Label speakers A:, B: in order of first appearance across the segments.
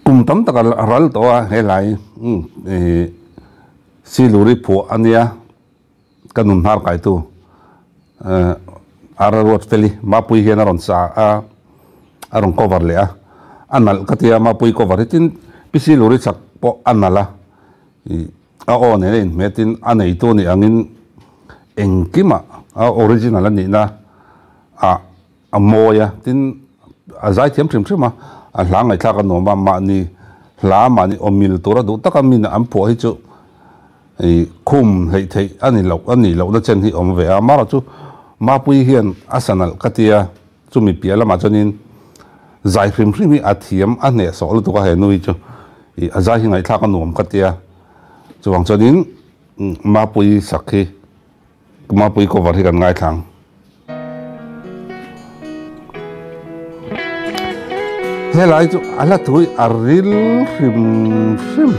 A: Kum tam tak a ral tawh a helai ih Siluri phuah a nia ka nun hnar kaitu Ara Ruatfeli Mapui hian a rawn sa a a rawn cover leh a a nalh ka tia Mapui cover hi tin Pi Siluri chak pawh a nalh a ih a aw nen a inhmet in a neitu nih angin engkimah a original a nihna ah A mawi a, tin a zai thiam hrim hrim a, a hla ngaihthlak a nuam a, mahni hla mahni aw mil tura duh taka min an phuah hi chu ih khum hleih theih a ni loh a nih lohna chen hi awm ve a, amaherawhchu Mapuii hian a sa nalh ka tia, chumi piah lamah chuanin zai hrim hrim hi a thiam a hnehsawh lutuk a he nu hi chu ih a zai hi ngaihthlak a nuam ka tia, chuvang chuanin Mapuii sak hi. Mapui cover hi kan ngaithla ang. Helai chu a hla thu hi a ril hrim hrim.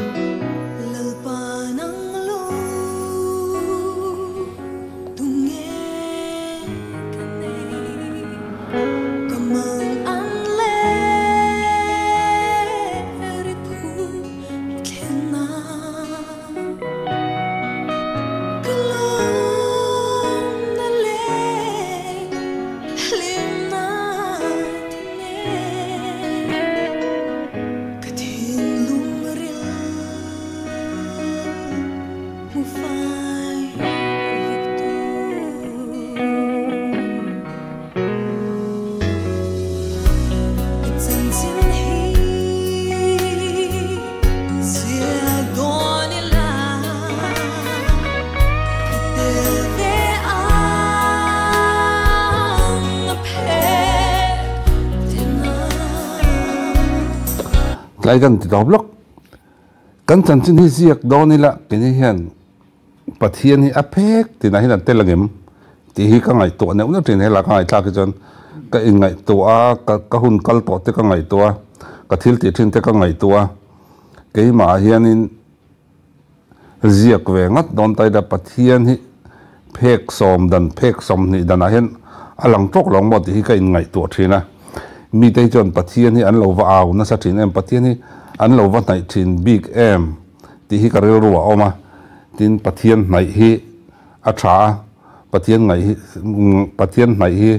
A: Tlai kan ti tawp lawk. Kan chanchin hi ziak dawn ila kini hian Pathian hi a phek tinah hian a tel angem tih hi ka ngaihtuah neuh neuh thin. Helai ka ngaihthlak hi chuan ka inngaihtuah a, ka hun kal tawh te ka ngaihtuah a, ka thil tih thin te ka ngaihtuah a. Keimah hianin ziak ve ngat dawn ta ila Pathian hi phek sawm dan, phek 20 danah hian a lang tawk lo ang maw tih hi ka inngaihtuah thin a. Mite hi chuan Pathian hi an lo va au nasa thin em, Pathian hi an lo va hnaih thin bik em tih hi ka rilru a awm a. Tin, Pathian hnaih hi a tha a, Pathian ngaih hi, Pathian hnaih hi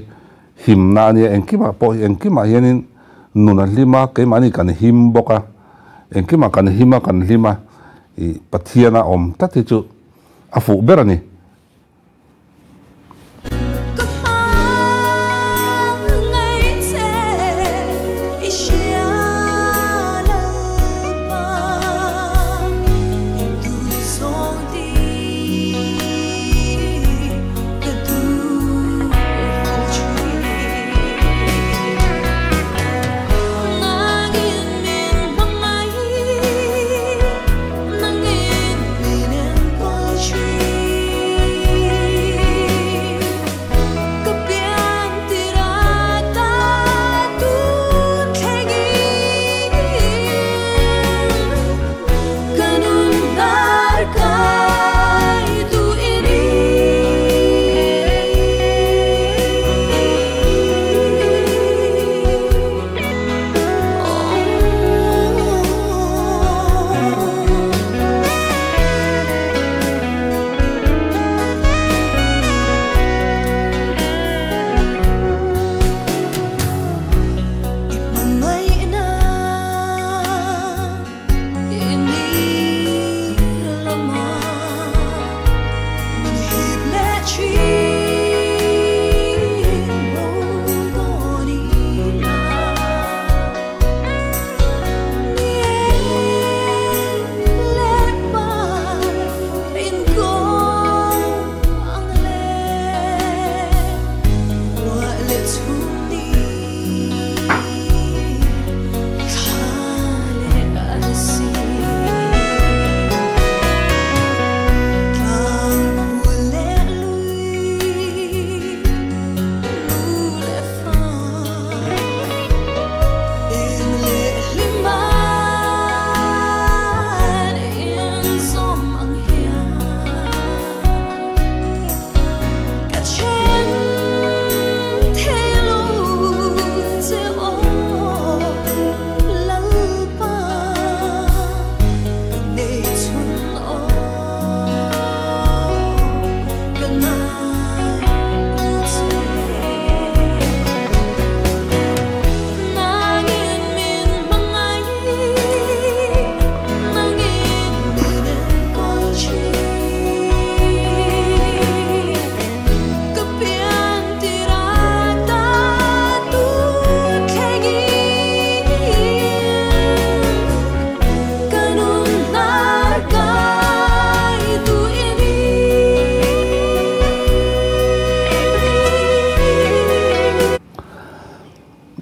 A: himna a nia, engkimah pawh hi engkimah hianin nun a hlim a, keimahni kan him bawk a, engkimah kan him a, kan hlim a, ih Pathiana awm tlat hi chu a fuh ber a ni.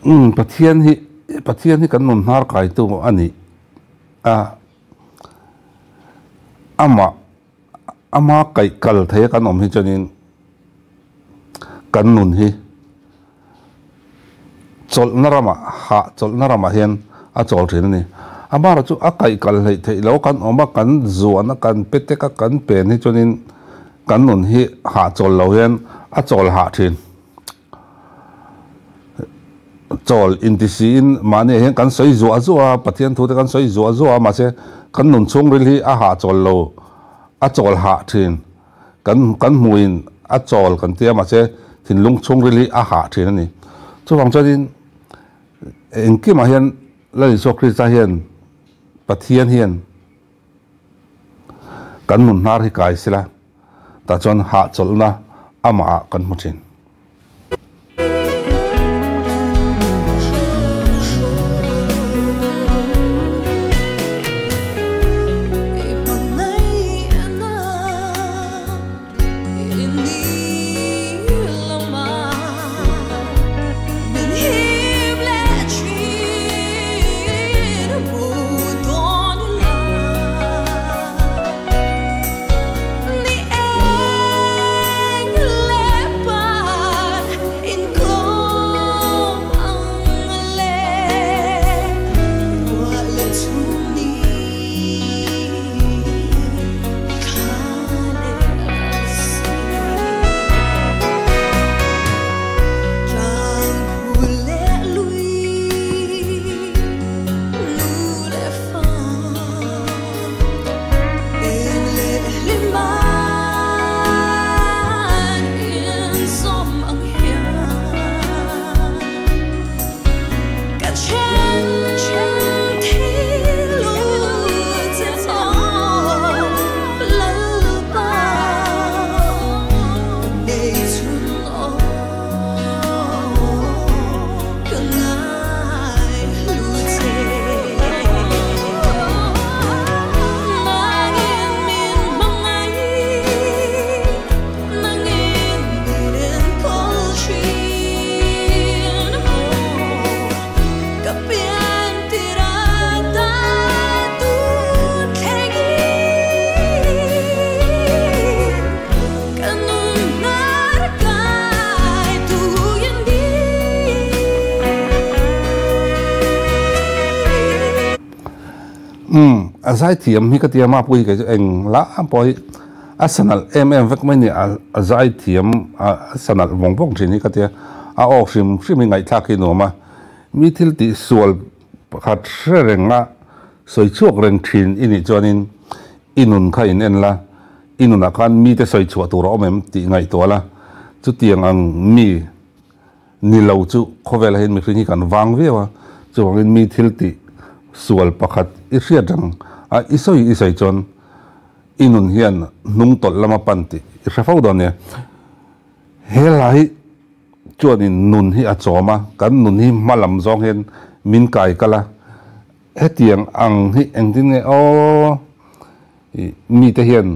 A: Umm Pathian hi Pathian hi kan nun hnar kaitu a ni a, amah ama kaih kal thei a kan awm hi chuanin kan nun hi chawlhna ramah hah chawlhna ramah hian a chawl thin a ni. Amaherawhchu chu a kaih kal hleih theih lo kan awm a, kan zuan a, kan petek a, kan pen hi chuanin kan nun hi hah chawl lo hian a chawl hah thin. Chawl inti siin mahni ah hian kan sawi zuah zuah a, Pathian thu te kan sawi zuah zuah a, mahse kan nun chhungril hi a hah chawl lo, a chawl hah thin. Kan kan hmuhin a chawl kan tia mahse thinlung chhungril hi a hah thin a ni. Chuvang chuanin engkimah hian Lal Isua Krista hian Pathian hian kan nun hnar hi kai sila tah chuan hahchawlhna amahah kan hmu thin. Umm a zaithiam hi ka tia mapui hi kei chu eng la pawh hi a sanalh em em vek mai ni a zaithiam a sanalh vawng vawng thin hi ka tia a aw hrim hrim hi ngaihthlak hi nuam a mi thil tih sual pakhat hre reng a sawi chhuak reng thin i nih chuanin i nun kha in en la i nunah khan mite sawi chhuah tur a awm em tih ngaihtuah la chutiang ang mi Ni lo chu khawvelah hian mihring hi kan vang viau a, chuvangin mi thil tih sual pakhat i hriat reng a, i sawi i sawi chuan i nun hian hnung tawlh lama pan tih i hre fo dawn nia. He hla hi chuanin nun hi a chawm a, kan nun hi hma lam zawng hian min kai kal a, hetiang ang hi engtin nge aw mite hian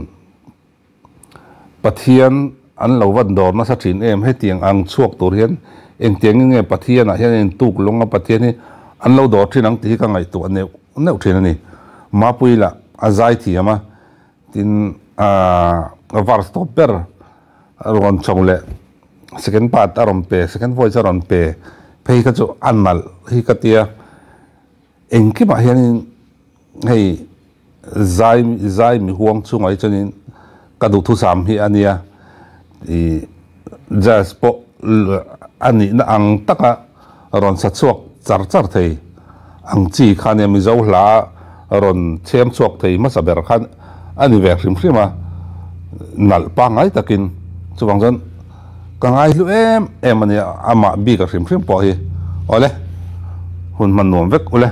A: Pathian an lo van dawr nasa thin em? Hetiang ang chhuak tur hian engtiangin nge Pathianah hian a intuk lawng a, Pathian hi an lo dawr thin ang tih hi ka ngaihtuah neuh neuh thin a ni. Mapui lah a zai thiam a, tin aah verse tawp ber a rawn chho leh second part a rawn pe, second voice a rawn pe phei kha chu a nalh hi ka tia. Engkimah hianin hei zai zai mi huang chungah hi chuanin ka duhthusam hi a nia ih jazz pawh a nihna ang taka rawn sa chhuak char char thei ang chi kha nia Mizo hla rawn chhem chhuak thei hmasa ber khan a ni ve hrim hrim a nalh pangngai takin chuvang chuan Ka ngaihlu em em a nia, amah bik a hrim hrim pawh hi. Awle, hun hman nuam vek ule.